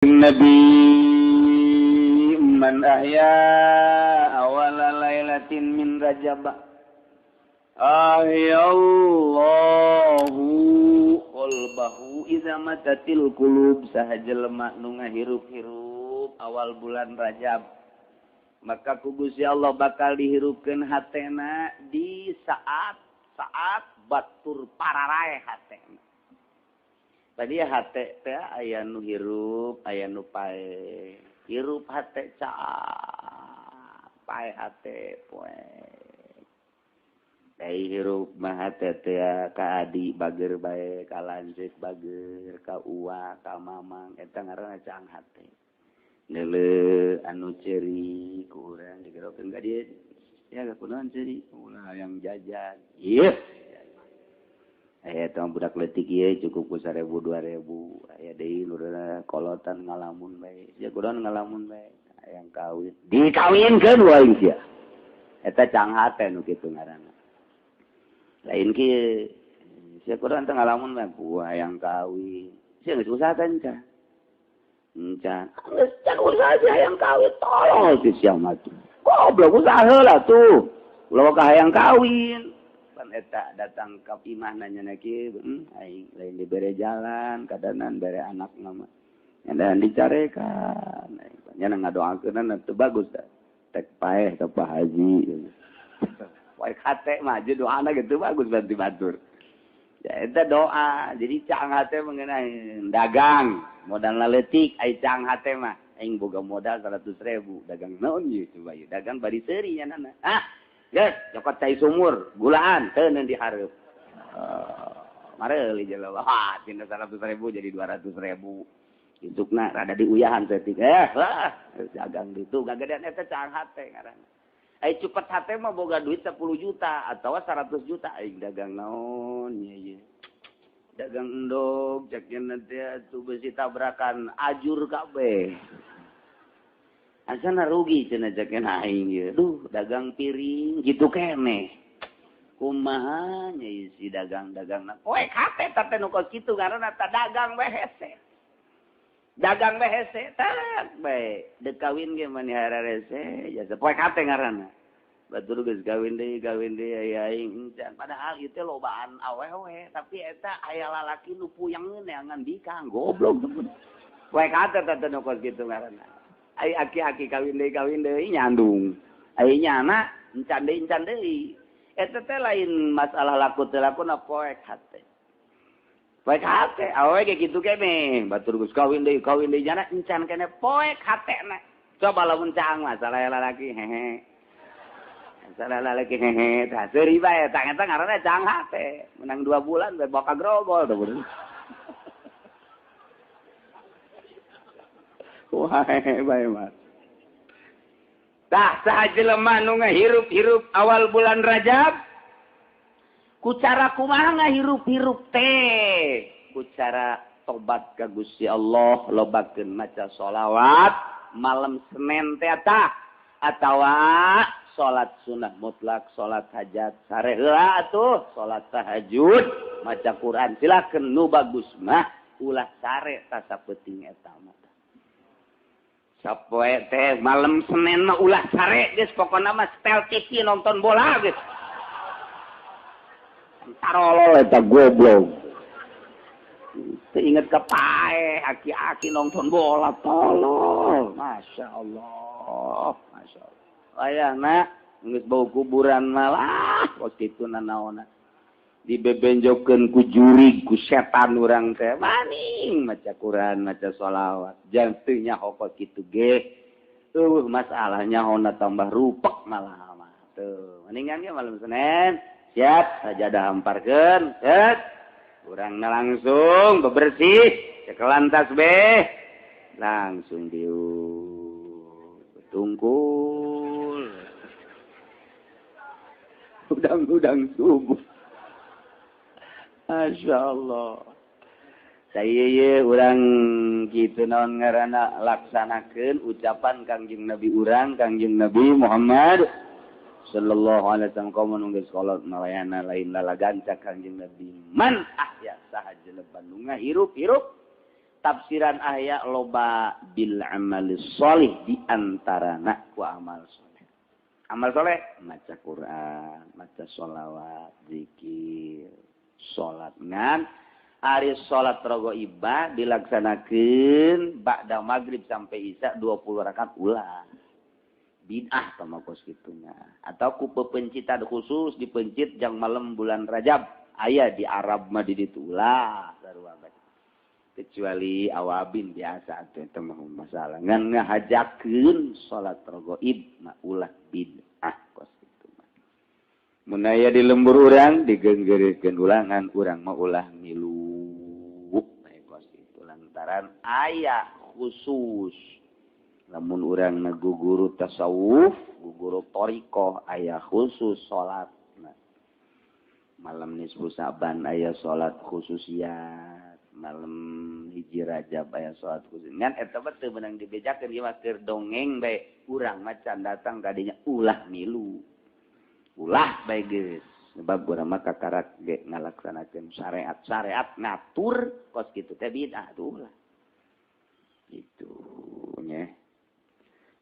Nabi man ahya awala lailatin min Rajab ahyallahu qalbahu iza matatil qulub saha jelema nu ngahirup-hirup awal bulan Rajab maka ku Gusti Allah bakal dihirupkeun hatena di saat-saat batur pararae hatena. Tadi hate teh aya nu hirup, aya nu pae. Hirup hate ca, pae hate poe. Dai hirup mah hate teh ka adi bager bae, ka lanceuk bager, ka uwa, ka mamang, eta ngaranna caang hate. Neuleuh anu ceuri ku urang digerokeun ka dieu. Ya kunaon ceuri? Ulah hayang jajan. Ieu aya tong budak leutik ieu cukup ku 1000 2000 aya deui nu kolotan ngalamun bae sia kunaon ngalamun bae hayang kawin dikawinkeun wae sia eta cang hate nu kitu ngaranna lain kieu sia kunaon teh ngalamun bae hayang kawin sia geus usaha teh encan encan geus can usaha sia hayang kawin tolol si sia mah tuh goblok usaha heula tuh ulah ka hayang kawin eta datang ka imah nanya na kieu aing lain dibere jalan kadanan bere anak nama nyandahan dicarekan nya ngadoakeunna teu bagus da tek paeh ka Pak Haji poe hate mah jeung doana gitu bagus bantu batur ya eta doa jadi caang hate mengenai dagang modal leutik ai caang hate mah aing boga modal 100.000 dagang naon ieu coba ieu dagang bari seuri nyanana ah geus cokot cai sumur gulaan teu neun dihareup mareuli jelema wah tina 100.000 jadi 200.000 isukna rada diuyahan saeutik wah dagang ditu gagedean eta caang hate ngaranna ai cupet hate mah boga duit 10 juta atawa 100 juta aing dagang naon ieu ieu dagang endog cek nya teh atuh beusi tabrakan ajur kabeh asana rugi cenah cek aing ieu duh dagang piring kitu keneh kumaha nya isi dagang-dagangna poek hate teh nu kos kitu ngaranna ta dagang we hese dagang we hese tak bae deuk kawin ge mani hararese jasa poek hate ngaranna batur geus kawin deui aya aing encan padahal ieu teh lobaan awewe tapi eta aya lalaki nu puyangeun neangan bikang goblok poek hate teh nu kos kitu ngaranna ai aki-aki kawin deui nyandung ai nyana encan deui eta teh lain masalah laku teu lakuna poek hate awewe ge kitu keneh batur geus kawin deui nyana encan keneh poek hatena coba lamun caang masalah lalaki hehe masalah lalaki hehe tah seuri bae tah eta ngaranna caang hate menang 2 bulan bae bakal grogol teh wah bae mah tah saha jelema nu ngahirup-hirup awal bulan Rajab ku cara kumaha ngahirup-hirup teh ku cara tobat ka Gusti Allah lobakeun maca sholawat malam Senin teh tah atawa salat sunah mutlak salat hajat sare heula atuh salat tahajud maca Quran silakeun nu bagus mah ulah sare tah sapeuting eta mah sapoe teh malam Senin mah ulah sare geus pokona mah setel TV nonton bola geus tarolol eta goblok teu inget ka pae aki-aki nonton bola tolol masyaallah masyaallah ayahna geus bau kuburan malah kos kitu nanaonna dibebenjokeun ku jurig ku setan urang teh maning maca Quran maca sholawat jang teu nyaho kos kitu ge eueuh masalahnya hona tambah rupek malah mah teu mendingan ge malam Senin siap sajadah hamparkeun set urangna langsung bebersih cekelan tasbih langsung diuk tungkul udang-udang subuh Masya Allah saya ye urang kitu naon ngaranna laksanakeun ucapan Kangjeng Nabi urang Kangjeng Nabi Muhammad sallallahu alaihi wasallam komo geus kolot malayana lain lalaganca Kangjeng Nabi man ahya saha jelema nu ngahirup-hirup Tafsiran aya loba bil amali sholih di antarana ku amal soleh. Amal soleh maca Quran, maca sholawat, zikir, salat. Ngan ari salat raghaibah dilaksanakeun ba'da maghrib sampai isya 20 rakaat ulah. Bid'ah tama kos kitunya. Atau ku pepencitan khusus dipencit jang malam bulan Rajab. Aya di Arab mah di ditu ulah sarua bae. Kecuali awabin biasa atuh eta mah masalah. Ngan ngahajakeun salat raghaib mah ulah bid'ah kos kitu mah. Mun aya di lembur urang digenggeurekeun ulangan urang mah ulah milu bae kos kitu lantaran aya khusus. Lamun urang na guguru tasawuf, guguru thariqah aya khusus salat. Nah, malam nisfu Sa'ban aya salat khususiat, malam hiji Rajab aya salat khusus. Ngan eta mah teu meunang dibejakeun ieu mah keur dongeng bae. Urang mah can datang kadinya ulah milu. Ulah bae geus. Sebab urang mah kakarak ge ngalaksanakeun syariat. Syariat ngatur kos kitu teh bid'ah tuh ulah. Gitu nya.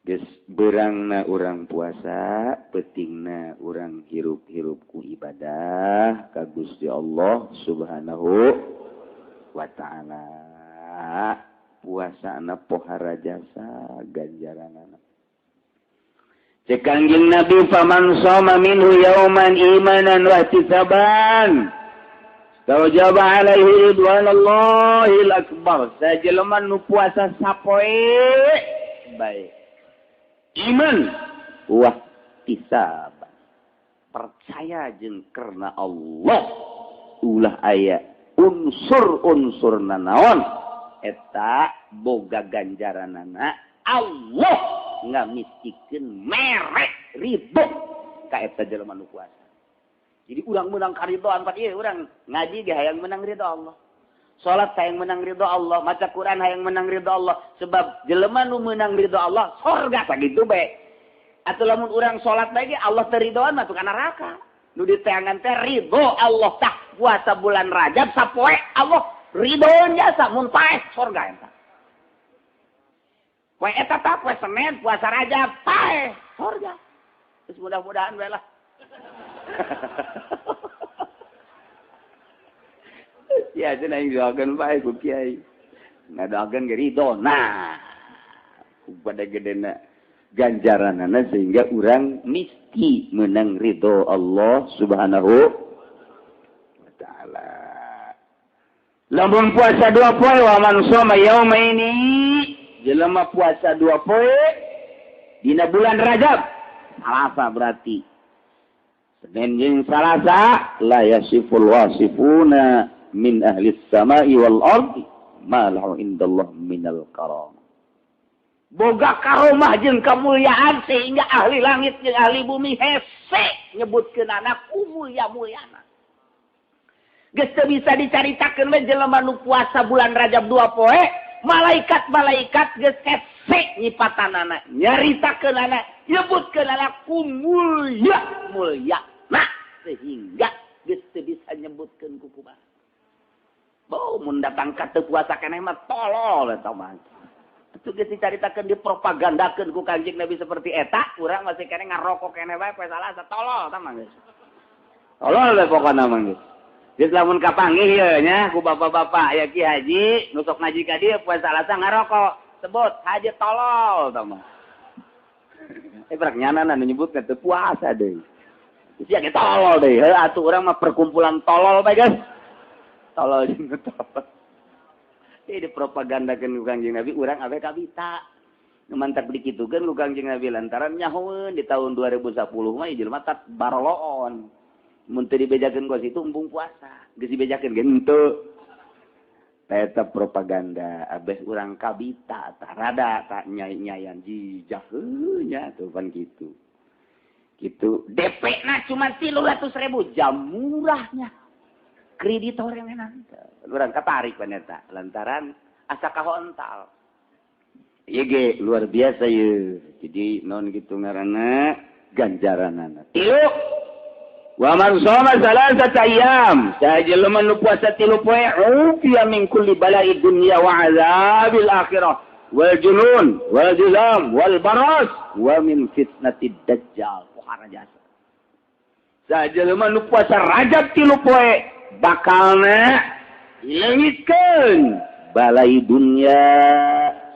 Geus beurangna urang puasa, peutingna urang hirup-hirup ku ibadah ka Gusti Allah Subhanahu wa ta'ala. Puasana pohara jasa ganjaranana. Cek Kangjeng Nabi faman shoma minhu yauman imanan wa ihtisaban tawajaba alaihi ridwanallahil akbar. Sajelema nu puasa sapoe bae iman wah ihtisaban, percaya jeung karena Allah, ulah aya unsur-unsur nanaon eta boga ganjaranana Allah ngamistikeun merek ridho ka eta jelema nu puasa. Jadi urang menang karidhoan pan ieu urang ngaji ge hayang menang ridho Allah. Salat hayang menang ridho Allah, maca Quran hayang menang ridho Allah. Sebab jelema nu menang ridho Allah sorga sakitu bae. Atuh lamun urang salat bae ge Allah teu ridhoan mah ka neraka. Nu diteangan teh ridho Allah tah puasa bulan Rajab sapoe Allah ridhoan jasa mun paeh sorga eta. Poe eta tah poe Senin puasa Rajab paeh sorga. Terus mudah-mudahan bae lah. Ya cenah aing doakeun bae ku kiai. Ngadoakeun ge ridho. Nah, ku pada gedena ganjaranana sehingga urang misti menang ridho Allah Subhanahu wa ta'ala. Lamun puasa dua poe wa man shoma yaumaini, jelema puasa dua poe dina bulan Rajab, Salasa berarti. Senin jeung Salasa la yasiful wasifuna min ahli samai wal ardi ma lahu indallah minal karam. Boga karomah jeung kemuliaan sehingga ahli langit jeung ahli bumi hese nyebutkeun anak mulia-muliana. Geus teu bisa dicaritakeun we jelema nu puasa bulan Rajab dua poe, malaikat-malaikat geus hese nyipatanana, nyaritakeun anak, nyebutkeun anak ku mulia-mulia. Nah, sehingga geus teu bisa nyebutkeun ku kumaha. Bau mun datang ka teu puasa keneh mah tolol eta mah. Itu geus dicaritakeun dipropagandakeun ku Kanjeng Nabi seperti eta, urang masih keneh ngarokok keneh bae poe Salasa tolol tah mah geus. Tolol we pokona mah geus. Geus lamun kapanggih ieu nya ku bapak-bapak ya Ki Haji nu sok ngaji ka dieu poe Salasa ngarokok, sebut haji tolol tah mah. Prak nyanana nu nyebutkeun teu puasa deui. Sia ge tolol deui. Heuh atuh urang mah perkumpulan tolol bae geus. Tolol jeung tolol. Jadi dipropagandakeun ku Kangjeng Nabi urang awe kabita. Nu mantak dikitukeun ku Kangjeng Nabi lantaran nyahoeun di tahun 2010 mah jelema tat baroloon. Mun teu dibejakeun kos itu embung puasa. Geus dibejakeun ge henteu. Eta propaganda abeh urang kabita tah rada tak nyai-nyayan jijah heuh nya tuh pan kitu. Kitu DP na cuma 300.000 jam murahnya. Kreditor yang enak. Urang katarik pan eta lantaran asa kahontal. Ieu ge luar biasa ye. Jadi non kitu ngaranna ganjaranana. Tilu Wa man shoma salasata ayyam, sajelema nu puasa 3 poe ufiya min kulli bala'i dunya wa azabil akhirah wal junun wal juzam wal baras wa min fitnatid dajjal. Pohara jasa. Sajelema nu puasa Rajab 3 poe bakalna dileungitkeun balai dunya,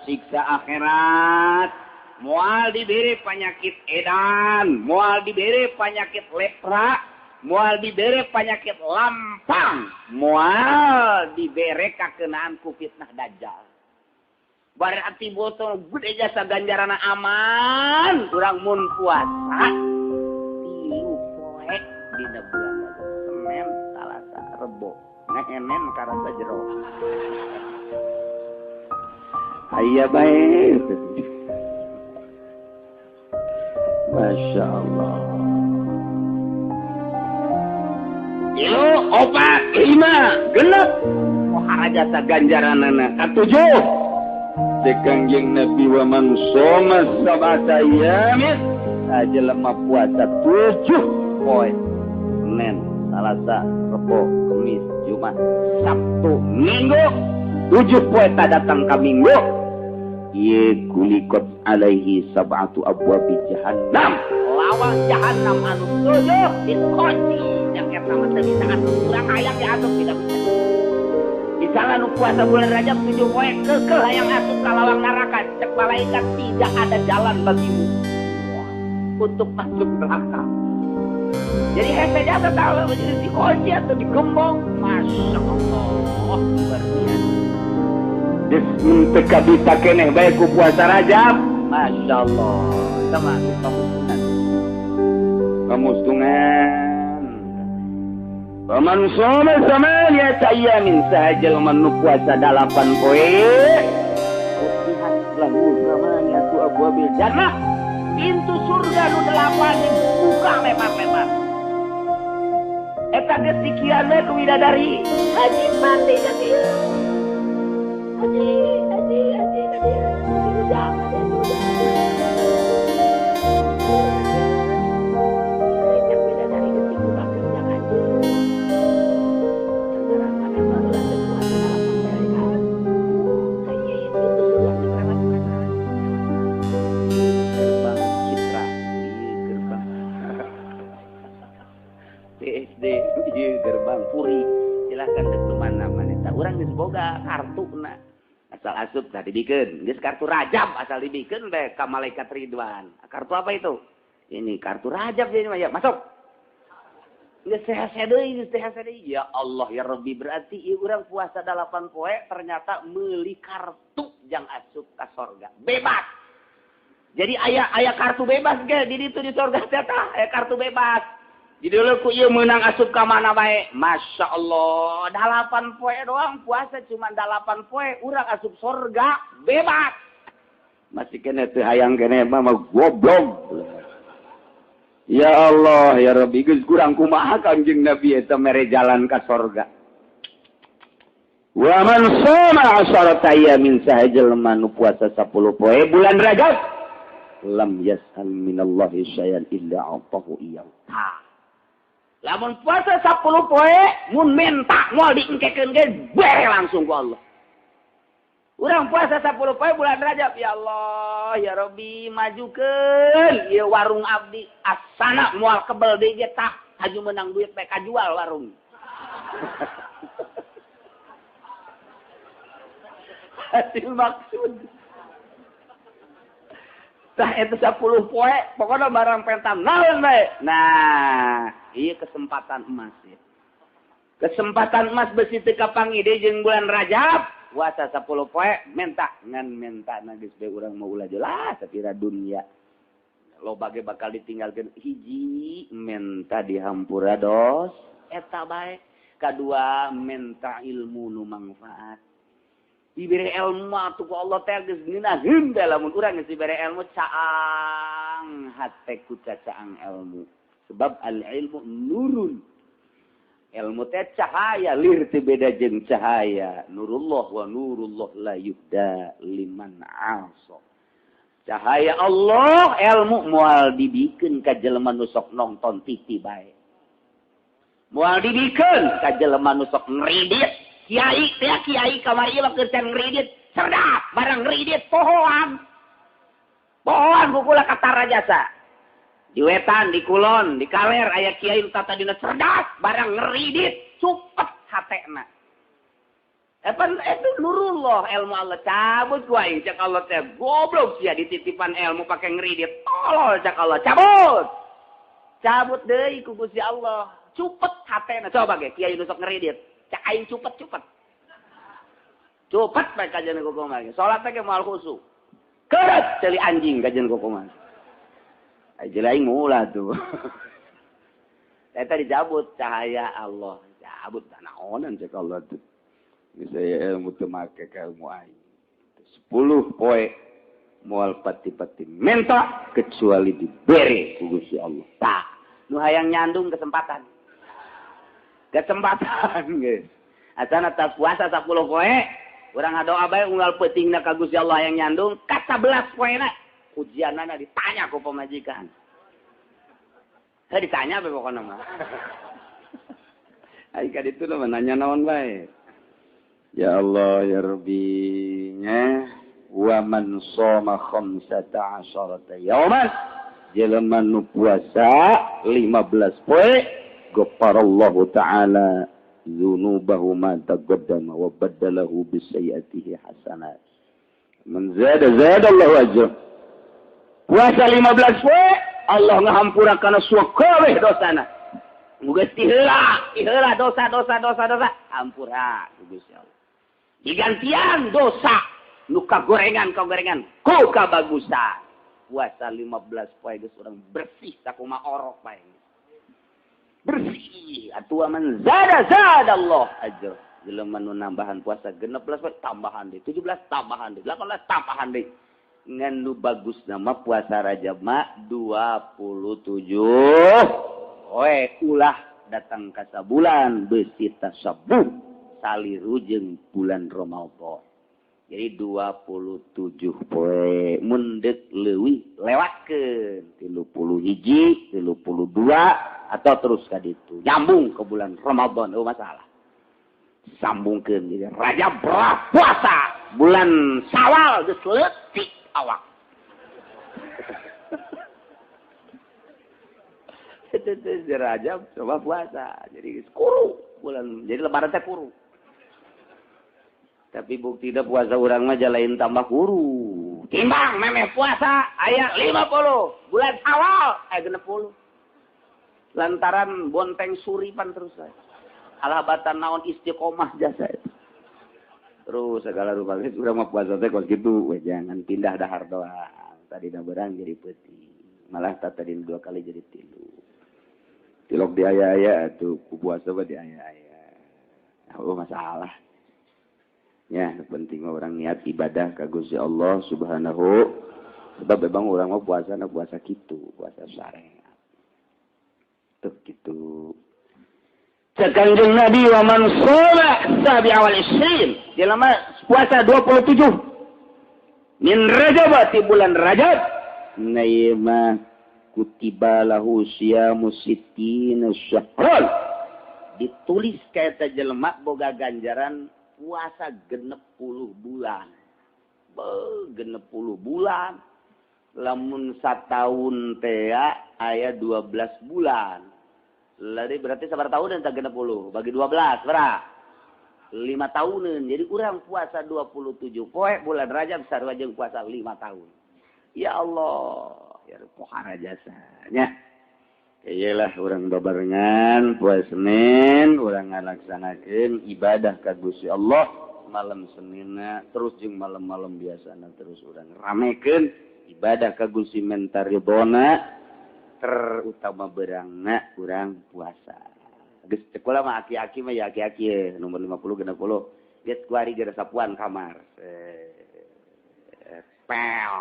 siksa akhirat, moal dibere penyakit edan, moal dibere penyakit lepra, moal dibere penyakit lampang, moal dibere kakenaan ku fitnah dajjal. Berarti botol gede jasa ganjarana aman, urang mun puasa 3 poe dina bulan Rajab, Senin, Salasa, Rebo, ngehenen karasa jero. Aya bae. Masya Allah. 3, 4, 5, 6. Pohara jasa ganjaranana. Katujuh. Kangjeng Nabi wa man shoma sab'ata ayyamin, sajelema puasa 7 poe. Senin, Salasa, Rebo, Kamis, Jumat, Sabtu, Minggu. 7 poe tak datang ka Minggu. Ye kulikot alaihi sab'atu abwabi jahannam. Lawang jahannam anu 7 dikunci. Yang eta mah teu bisa asup, urang hayang diasup tidak bisa. Misalnya nu puasa bulan Rajab 7 poe kekeh hayang asup ka lawang neraka, cek malaikat tidak ada jalan bagimu untuk masuk neraka. Jadi hese jasa tahu jadi dikunci atau digembong. Masya Allah, luar biasa. Teka bisa keneh bae ku puasa Rajab. Masya Allah. Sama pamustungan. Pamustungan. Paman shoma samaniyata ayyamin, sahaja nu puasa 8 poe. Futihat lahu samaniyatu abwabil jannah. Pintu surga nu 8 dibuka lebar-lebar. Eta geus dikian we ku bidadari. Haji mandi ka dieu. Haji, haji, haji, haji, haji, ujang, haji, ujang. Cek bidadari geus dibukakeun jang haji. Lantaran maneh baheula teh puasa 8 poe kan. Haji, pintu surga diperlakukan. Gerbang Citra, ieu gerbang PSD, ieu gerbang Puri. Silahkan dek mana maneh tah. Urang geus boga kartuna. Asal asup tah dibikeun. Geus kartu Rajab asal dibikeun bae ka malaikat Ridwan. Kartu apa itu? Ini kartu Rajab ini mah ya, masuk. Geus hese deui, geus hese deui. Ya Allah ya Rabbi, berarti ieu urang puasa 8 poe ternyata meuli kartu jang asup ka sorga. Bebas. Jadi aya kartu bebas ge di ditu di sorga teh tah, aya kartu bebas. Di dulu ku ieu meunang asup ka mana bae. Masya Allah, 8 poe doang puasa cuma 8 poe urang asup sorga bebas. Masih kene teu hayang kene mah goblok. Ya Allah ya Rabbi, geus kurang kumaha Kangjeng Nabi eta mere jalan ka sorga. Wa man shoma asharata ayyamin, sahajelema nu puasa 10 poe bulan Rajab, lam yas'al minallahi syai'an illa a'tahu iyyahu. Lamun puasa 10 poe mun minta moal diengkekeun ge bere langsung ku Allah. Urang puasa 10 poe bulan Rajab, ya Allah ya Rabbi majukeun ieu warung abdi asana moal kebel deui ge tah haju menang duit bae kajual warung. Hasil maksud. Tah eta 10 poe pokona barang pentam naon bae. Nah, iya kesempatan emas ya. Kesempatan emas besi teu kapanggih deui jeung bulan Rajab. Puasa 10 poe menta ngan menta na geus bae urang mah ulah jelas sapira dunya. Loba ge bakal ditinggalkeun hiji menta dihampura dos eta bae. Kadua menta ilmu nu mangfaat. Dibere ilmu atuh ku Allah teh geus ngeunaheun teh lamun urang geus dibere ilmu caang hate ku cacaang ilmu. Sebab al ilmu nurun. Ilmu teh cahaya, lir teh beda jeung cahaya. Nurullah wa nurullah la yuhda liman asa. Cahaya Allah ilmu moal dibikeun ka jelema nu sok nongton TV bae. Moal dibikeun ka jelema nu sok ngridit. Kiai teh kiai kamari mah keur can ngridit, cerdas barang ngridit pohoan. Pohoan ku kula katara jasa. Di wetan, di kulon, di kaler aya kiai nu tatadina cerdas barang ngridit cupet hatena. Epan itu nurullah ilmu Allah cabut ku aing cek Allah teh goblok sia dititipan ilmu pake ngridit tolol cek Allah cabut. Cabut deui ku Gusti Allah. Cupet hatena coba ge kiai nu sok ngridit cek aing cupet-cupet. Cupet bae kajian ku kumaha. Salat teh ge moal khusyuk. Keret ceuli anjing kajian ku kumaha. Ai aing mulah tuh. Eta dicabut cahaya Allah. Cabut naonan cek Allah tuh. Misalnya ilmu teu make ka ilmu aing. 10 poe moal pati-pati menta kecuali dibere ku Gusti Allah. Tah, nu hayang nyandung kesempatan. Kesempatan geus. Asana tas puasa 10 poe, urang ngadoa bae unggal peutingna ka Gusti Allah hayang nyandung ka 11 poena ujianana ditanya ku pamajikan. Heuh ditanya bae pokona mah. Ai ka ditu mah nanya naon bae. Ya Allah ya Rabbi nya wa man shoma 15 yauman jelema nu puasa 15 poe ghafarallahu ta'ala dzunubahu ma taqaddama wa baddalahu bisayyi'atihi hasanat man zada zada Allahu ajr. Puasa 15 poe Allah ngahampura kana sakabeh dosana. Geus tiheula dosa dosa dosa dosa hampura ku Gusti Allah. Digantian dosa nu kagorengan ku kabagusan. Puasa 15 poe geus urang bersih sakumaha orok bae. Bersih atuh man zada zada Allah ajr. Jelema nu nambahan puasa 16 poe tambahan deui, 17 tambahan deui, 18 tambahan deui. Ngan nu bagusna mah puasa Rajab mah 27 poe ulah datang ka sabulan beusi tasabuh saliru jeung bulan Ramadan. Jadi 27 poe mun deuk leuwih lewatkeun 31, 32 atau terus ka ditu. Nyambung ke bulan Ramadan eueuh masalah. Sambungkeun jadi Rajab puasa bulan Syawal geus leutik awak. Itu Rajab coba puasa. Jadi geus kuru bulan jadi lebaran teh kuru. Tapi bukti dah puasa urang mah jalain tambah kuru. Timbang memeh puasa aya 50, bulan Syawal aya 60. Lantaran bonteng suripan terus saya. Alhabatan naon istiqomah jasa itu. Terus segala rupa geus urang mah puasa teh kos kitu, we jangan pindah dahar doang. Tadina berang jadi peuting. Malah tadi 2 kali jadi 3. Tilok di aya-aya atuh ku puasa mah di aya-aya. Oh masalah. Ya, penting mah orang niat ibadah ka Gusti Allah Subhanahu. Sebab memang orang mah puasa na puasa kitu, puasa syariat. Tuh kitu. Cek Kanjeng Nabi wa man shoma sabi'a wal isrin. Jelema puasa 27 min Rajab ti bulan Rajab. Na ieu mah kutiba lahu siyamu sittina syahran. Ditulis ka eta jelema boga ganjaran puasa 60 bulan. 60 bulan. Lamun sataun teh aya 12 bulan. Lari berarti sabar tahunan tak 60 bagi 12 berapa? 5 tahunan. Jadi urang puasa 27 poe bulan Rajab sarua jeung puasa 5 tahun. Ya Allah, ya pohara jasanya. Iyalah urang babarengan poe Senin urang ngalaksanakeun ibadah ka Gusti Allah malam Seninna terus jeung malam-malam biasana terus urang ramekeun ibadah ka Gusti menta ridona terutama berangna urang puasa. Geus cek kula mah aki-aki mah ya aki-aki nomor 50 60 geus kuari geus sapuan kamar. Pel.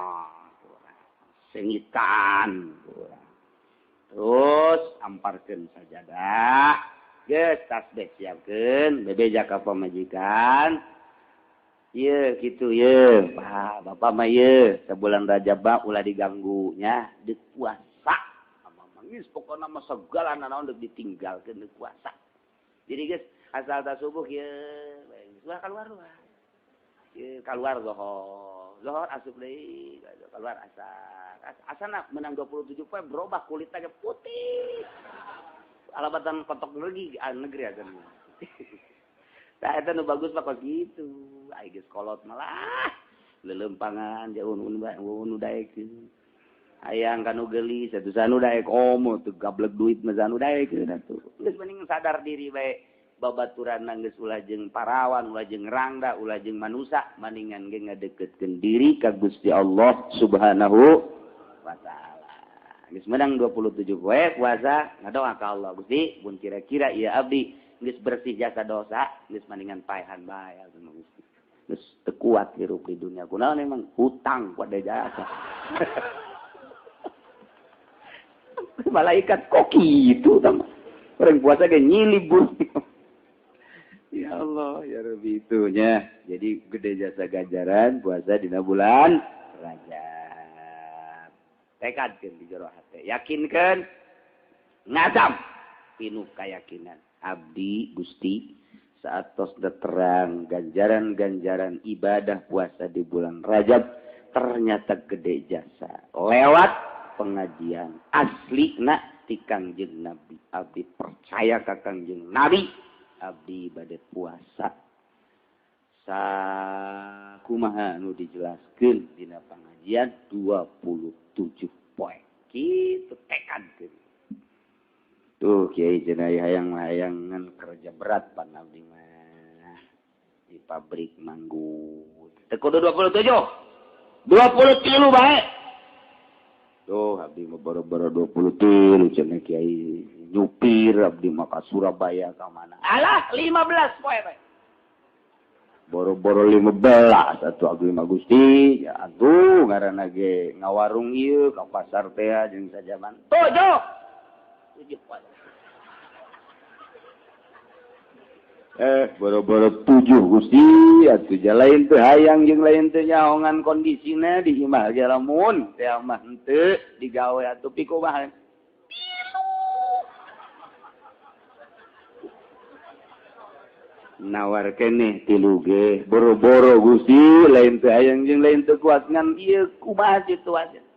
Sengitan. Terus amparkeun sajadah. Geus tasbih siapkeun, bebeja ka pamajikan. Ieu kitu ye, Pak, bapak mah ye, sabulan Rajab mah ulah diganggu nya, deuk puasa. Geus pokona mah segala nanaon deuk ditinggalkeun deuk puasa. Jadi geus asal ta subuh kieu geus keluar luar. Kieu keluar zohor. Zohor asup deui, keluar asar. Asana menang 27 poe berubah kulitnya ge putih. Alabatan kotok negeri negeri aja. Tah eta nu bagus mah kos kitu. Ai geus kolot malah lelempangan jauh nu daekeun. Hayang kanu geulis atuh sanu daek komo teu gablek duit mah sanu daekeun atuh. Geus mending sadar diri bae babaturan geus ulah jeung parawan, ulah jeung rangda, ulah jeung manusa, maningan ge ngadeukeutkeun diri ka Gusti Allah Subhanahu wa taala. Geus menang 27 poe puasa ngadoa ka Allah, Gusti mun kira-kira ieu abdi geus bersih jasa dosa, geus maningan paehan bae atuh Gusti. Geus teu kuat hirup di dunia. Kunaon emang hutang kuat jasa. Malaikat kok kitu tah. Orang puasa ge nyilibur. Ya Allah, ya Rabbi itunya. Jadi gede jasa ganjaran puasa dina bulan Rajab. Tekadkeun di jero hate, yakinkeun ngazam pinuh keyakinan. Abdi Gusti saat tos terang ganjaran-ganjaran ibadah puasa di bulan Rajab ternyata gede jasa lewat pengajian asli nak ti Kangjeng Nabi. Abdi percaya ka Kangjeng Nabi, abdi bade puasa sakumaha nu dijelaskeun dina pengajian 27 poe. Kitu tekadkeun. Tuh kiai cenah hayang-hayangan kerja berat pan abdi mah di pabrik manggut. Teu kudu 27. 23 bae. Tuh abdi mah boro-boro 23 cenah kiai nyupir abdi mah ka Surabaya ka mana. Alah 15 poe bae. Boro-boro 15 atuh abdi mah Gusti. Ya atuh ngaranna ge ngawarung ieu ka pasar teh jeung sajaman. 7. 7 poe. Boro-boro 7 Gusti atuh lain teu hayang jeung lain teu nyaongan kondisina di imah ge lamun teh mah henteu digawe atuh pikumaha. Nawar keneh tilu ge boro-boro Gusti lain teu hayang jeung lain teu kuat ngan ieu kumaha situasi.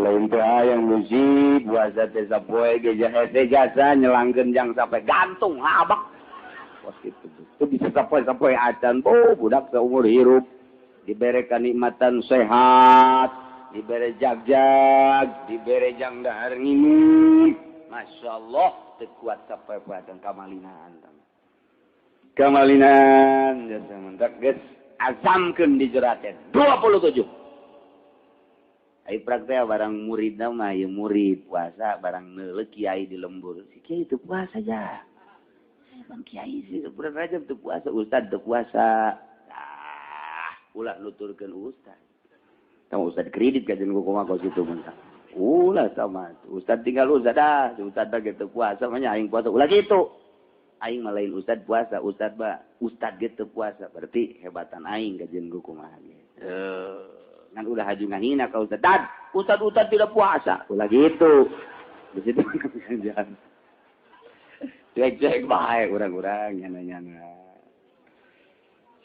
Lain teh hayang Gusti puasa teh sapoe ge hese jasa nyelangkeun jang sampai gantung habak. Kos kitu. Teu bisa sapoe-sapoe acan oh budak saumur hirup dibere kanikmatan sehat, dibere jagjag, dibere jang dahar nginum. Masyaallah teu kuat sapoe-poe acan kamalinan. Kamalinan jasa mentak geus azamkeun di jero teh 27. Ai praktek barang murid mah ya murid puasa barang neuleuh kiai di lembur. Si kiai teu puasa ja. Bang kiai sih bulan Rajab teu puasa, ustad teu puasa. Ah, ulah nuturkeun ustad. Tong ustad kredit ka jeung kumaha kos kitu mun. Ulah sama ustad tinggal ustad dah, ustad ge teu puasa mah nya aing puasa. Ulah kitu. Aing mah lain ustad puasa, ustad mah ustad ge teu puasa. Berarti hebatan aing ka jeung kumaha ge. Kan udah haju ngahina ka ustad. Dan ustad-ustad tidak puasa. Ulah gitu. Di situ jangan. Cuek-cuek bae urang-urang nyana-nyana.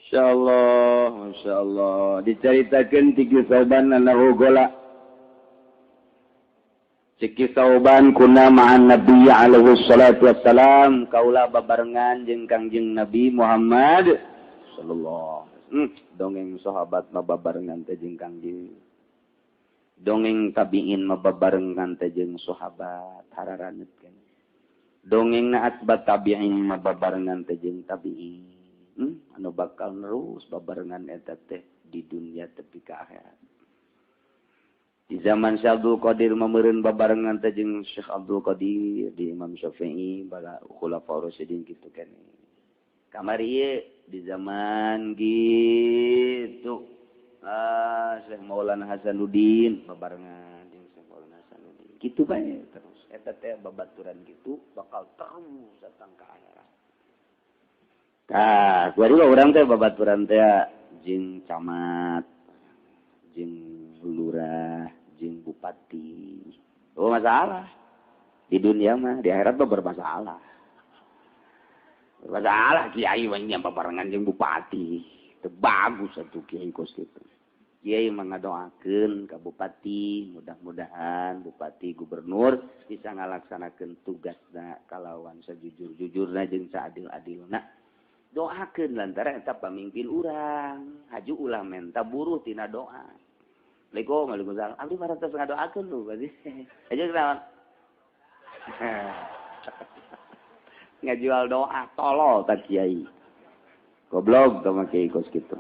Insyaallah, masyaallah. Diceritakeun tiga sauban anahu gola. Ciki sauban kuna ma'an Nabi alaihi salatu wassalam kaula babarengan jeung Kangjeng Nabi Muhammad sallallahu. Dongeng sahabat mah babarengan teh jeung Kangjeng. Dongeng tabiin mah babarengan teh jeung sahabat hararanut kan. Dongeng na atbat tabiin mah babarengan teh jeung tabiin. Anu bakal nerus babarengan eta teh di dunia tepi ka akhirat. Di zaman Syekh Abdul Qadir mameureun babarengan teh jeung Syekh Abdul Qadir di Imam Syafi'i bala khulafaur rasyidin kitu kan. Kamari ieu di zaman gitu Syekh Maulana Hasanuddin babarengan jeung Syekh Maulana Hasanuddin kitu bae terus eta teh babaturan kitu bakal terus datang ka akhirat. Tah, kuari urang teh babaturan teh jeung camat. jeung lurah jeung bupati. Oh masalah. Di dunia mah, di akhirat mah bermasalah. Bermasalah kiai mah nya babarengan jeung bupati. Teu bagus atuh kiai kos kitu. Kiai mah ngadoakeun ka bupati, mudah-mudahan bupati gubernur bisa ngalaksanakeun tugasna kalawan sajujur-jujurna jeung saadil-adilna. Doakeun lantaran eta pamimpin urang, haju ulah menta buruh tina doa. Assalamualaikum, waalaikumsalam. Abdi parantos ngadoakeun lu berarti. Aja kunaon? Ngajual doa tolol ta kiai. Goblok tah mah kiai kos kitu.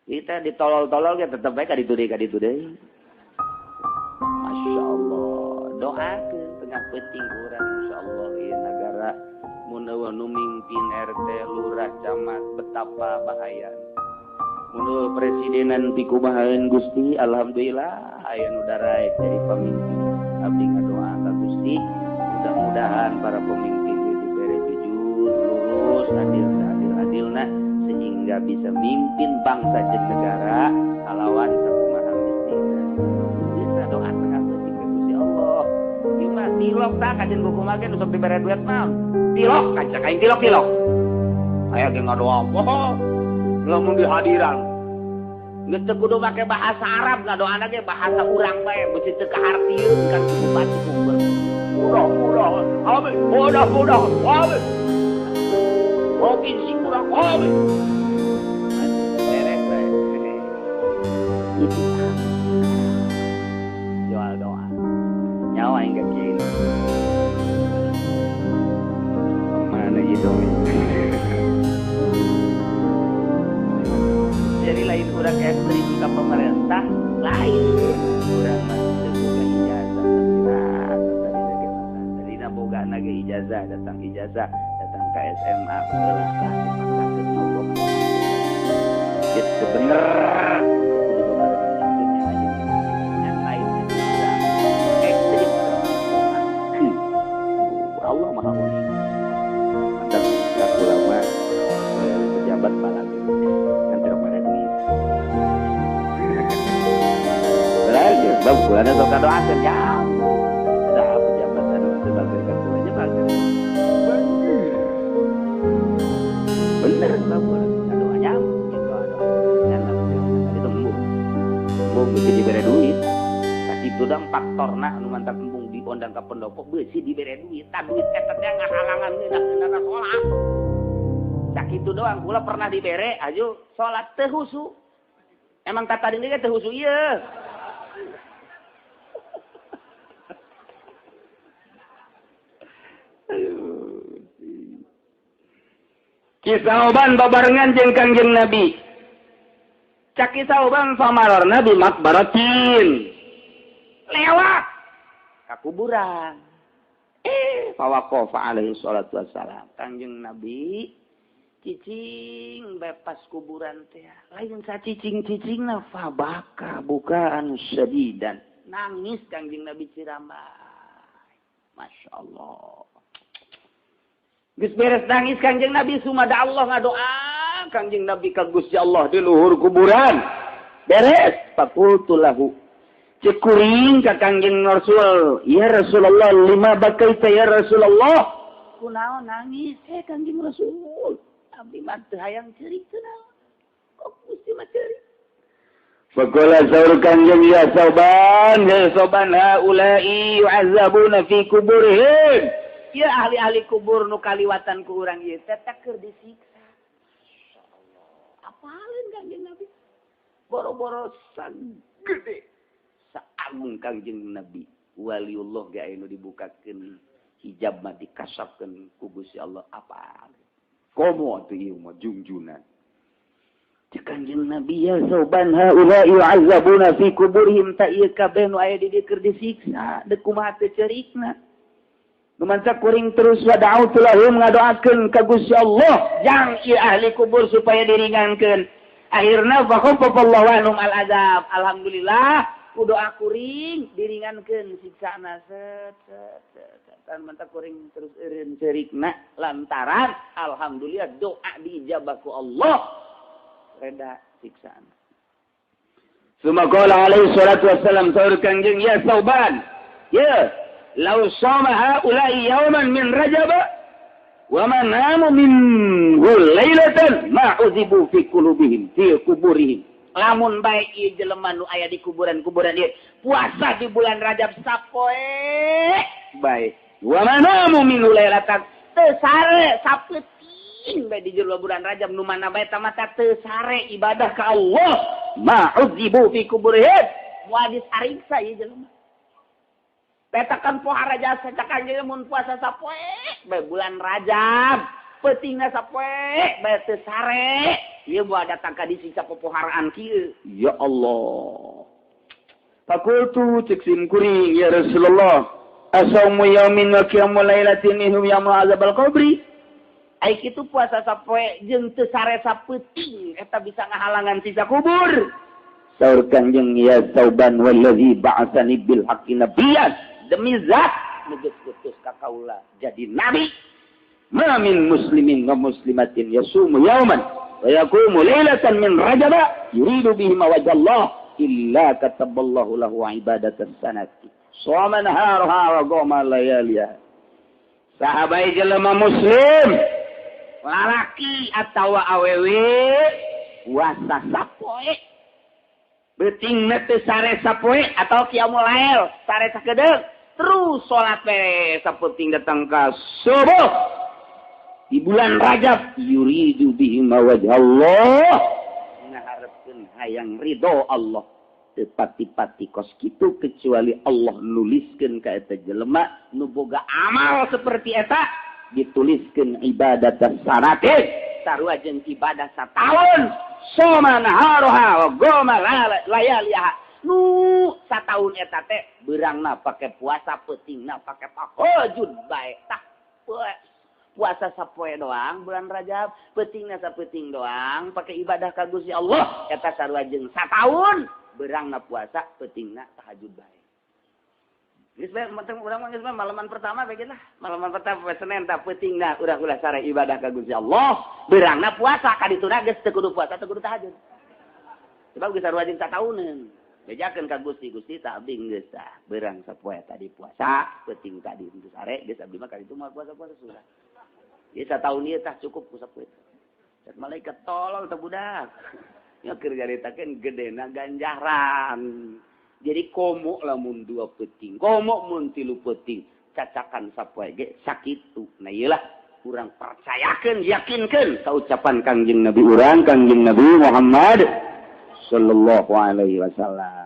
Kita ditolol-tolol ge tetep bae ka ditu deui. Masya Allah, doakeun tengah peuting urang insyaallah ieu nagara mun eueuh nu mimpin RT, lurah, camat betapa bahaya. Mun eueuh presidenan pikumahaeun Gusti, alhamdulillah aya nu daraek jadi pamimpin. Abdi ngadoa ka Gusti, mudah-mudahan para pemimpin ieu dibere jujur, lurus, adil, adil-adilna sehingga bisa mimpin bangsa jeung negara kalawan sakumaha mestina. Bisa doa tengah peuting ka Gusti Allah. Ieu mah tilok tah kajen kumaha ge nu sok dibere duit mah. Tilok kaca kain tilok-tilok. Aya ge ngadoa, wah, lamun dihadiran. Geus teu kudu make bahasa Arab ngadoana ge bahasa urang bae, beusi teu kahartieun kan ku bupati kubur. Mudah-mudahan, amin, mudah-mudahan, amin. Provinsi kurang, amin. Beres bae. Itu jual doa. Nyawa hingga kieu. Mana ieu Jadi lain urang ekstrim ka pemerintah, lain urang mah teu boga ijazah tapi tadina boga na ge ijazah, datang ke SMA heula tah dipaksakeun nyogok. Geus bener kudu barengan jeung lain ekstrim. Allah Maha Mulia. Mantap ulama pejabat balageur. Bab kulana sok kadoakeun ya. Dah pejabat anu teu bager ka kulanya bager. Bener bab kulana kadoanya gitu doa. Ngan tadi tembung. Embung beusi dibere duit. Sakitu dang faktorna anu mantap embung diondang ka pendopo beusi dibere duit. Tah duit eta teh ngahalangan ngeunah salat. Sakitu doang kula pernah dibere aju salat teu husu. Emang tata dini ge teu husu ieu. Kisauban babarengan jeung Kangjeng Nabi. Cak kisauban famarorna bi makbaratin. Lewat ka kuburan. Fawaqafa alaihi salatu wassalam. Kangjeng Nabi cicing bebas kuburan teh. Lain sacicing-cicingna fabaka bukaan syadidan. Nangis Kangjeng Nabi ciramai. Masya Allah. Geus beres nangis Kangjeng Nabi sumada Allah ngadoa Kangjeng Nabi ka Gusti Allah di luhur kuburan. Beres faqultu lahu. Ceuk kuring ka Kangjeng Rasul, ya Rasulullah lima bakaita ya Rasulullah. Kunaon nangis Kangjeng Rasul? Abdi mah teu hayang ceurik teu naon. Kok Gusti mah ceurik? Faqala saur Kangjeng ya soban haula'i yu'azzabuna fi kuburihim. Ya ahli-ahli kubur nu kaliwatan ku urang ieu teh keur disiksa. Masyaallah. Apaleun Kangjeng Nabi? Boro-boro sagede saagung Kangjeng Nabi. Waliullah ge aya nu dibukakeun hijab mah dikasapkeun ku Gusti Allah apaleun. Komo atuh ieu mah jungjunan. Cek Kangjeng Nabi ya soban haula yu'azzabuna fi kuburihim ta ieu kabeh nu aya di dieu keur disiksa deuk kumaha teu cerikna. Numanca kuring terus wa da'autu lahum ngadoakeun ka Gusti Allah jang ieu ahli kubur supaya diringankeun. Akhirna fa khaffafallahu anhum al azab. Alhamdulillah ku doa kuring diringankeun siksana set set set. Tan manta kuring terus eureun cerikna lantaran alhamdulillah doa diijabah ku Allah. Reda siksana. Summa qala alaihi salatu wassalam, saur Kangjeng, "Ya Sauban, ya law shama haula'i yawman min Rajab wa ma namu min lailatan ma udzibu fi qulubihim fi kuburihim." Lamun bae ieu jelema nu aya di kuburan-kuburan ieu puasa di bulan Rajab sapoe bae, wa ma namu min lailatan, teu sare sapeuting bae di jero bulan Rajab, nu mana bae tamata teu sare ibadah ka Allah, ma udzibu fi kuburihim, moal disariksa ieu jelema. Petakan pohara jasa cakan mun puasa sapoe bae bulan Rajab, peutingna sapoe bae teu sare, ieu moal datang ka disiksa popoharaan kieu. Ya Allah. Fakultu, cek sim kuring, "Ya Rasulullah, asaumu yaumin wa qiyamu lailatin minhum yamna'u azabal qabri?" Ai kitu puasa sapoe jeung teu sare sapeuting eta bisa ngahalangan siksa kubur? Saur Kangjeng, "Ya Sauban, wallazi ba'atsani bil haqqi nabiyyan," demi zat nu geus utus ka kaula jadi nabi, ma min muslimin wa muslimatin yasumu yauman wa yaqumu lailatan min Rajab yuridu bihi wajha Allah illa kataballahu lahu ibadatas sanati shoma naharuha wa qama layaliha. Sahabat, jelema muslim lalaki atawa awewe puasa sapoe, beutingna teu sare sapoe atau qiyamul lail sare sakedeung, terus salat we sapeuting datang ka subuh di bulan Rajab, yuridu bihi wajha Allah, ngaharepkeun hayang ridho Allah, teu pati-pati kos kitu kecuali Allah nuliskeun ka eta jelema nu boga amal seperti eta, dituliskeun ibadat sanati, sarua jeung ibadah sataun, soma naharoha wa qama layaliha. Nu sataun eta teh beurangna pake puasa, peutingna pake tahajud bae. Tah, puasa sapoe doang bulan Rajab, peutingna sapeuting doang pake ibadah ka Gusti Allah, eta sarua jeung sataun beurangna puasa, peutingna tahajud bae. Geus bae urang mah, geus bae malaman pertama bae lah. Malaman pertama poe Senin tah peutingna urang ulah sare ibadah ka Gusti Allah, beurangna puasa ka dituna geus teu kudu puasa, teu kudu tahajud. Sebab geus sarua jeung satauneun. Bejakeun ka Gusti, "Gusti, tak abdi geus tah beurang sapoe tadi puasa, peuting tadi teu sare, geus abdi mah ka ditu moal puasa-puasa sudah. Ieu sataun ieu tah cukup ku sapoe." Cek malaikat, "Tolol teh budak." Ya keur nyaritakeun gedena ganjaran. Jadi komo lamun dua peuting, komo mun tilu peuting, cacakan sapoe ge sakitu. Nah, iyalah urang percayakeun, yakinkeun ka ucapan Kangjeng Nabi urang, Kangjeng Nabi Muhammad sallallahu alaihi wasallam.